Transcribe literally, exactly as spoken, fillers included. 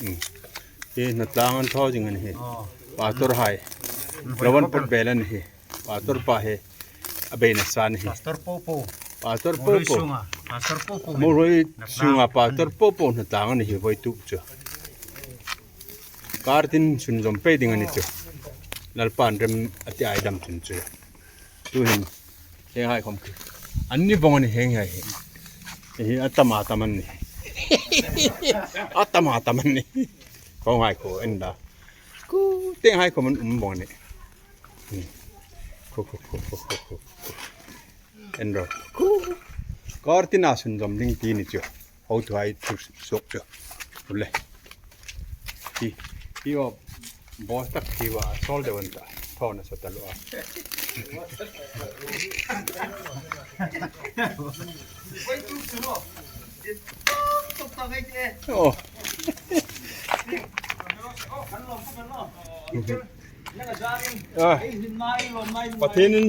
Hmm. Hi natlang an tho jing an hi. Oh. Pastor hai. Lawan pot bel an hi. Pastor pa hi. Abeina san hi. Pastor Popo. Pastor Popo. Pastor Popo. Moroi sunga Pastor Popo natlang an hi voi tu chu. Kartin sunjom pe ding ani chu. Lalpan rem ati ai dam chun chu. Tuhin. Heng hai khom ki. Anni bong ani heng hai hi. Hi atama taman ni. Atama taman ni. Khong hai ko enda. Ku teng hai ko man um bong ni. Ko ko ko ko ko ko. Enro. Ku. Kartin a sunjom ding ti ni chu. Hou tu hai tu sok chu. Ule. Hi hi o boss tak hi wa sol de wan ta. Thona sa ta lo a. Oh. Ah. Patinin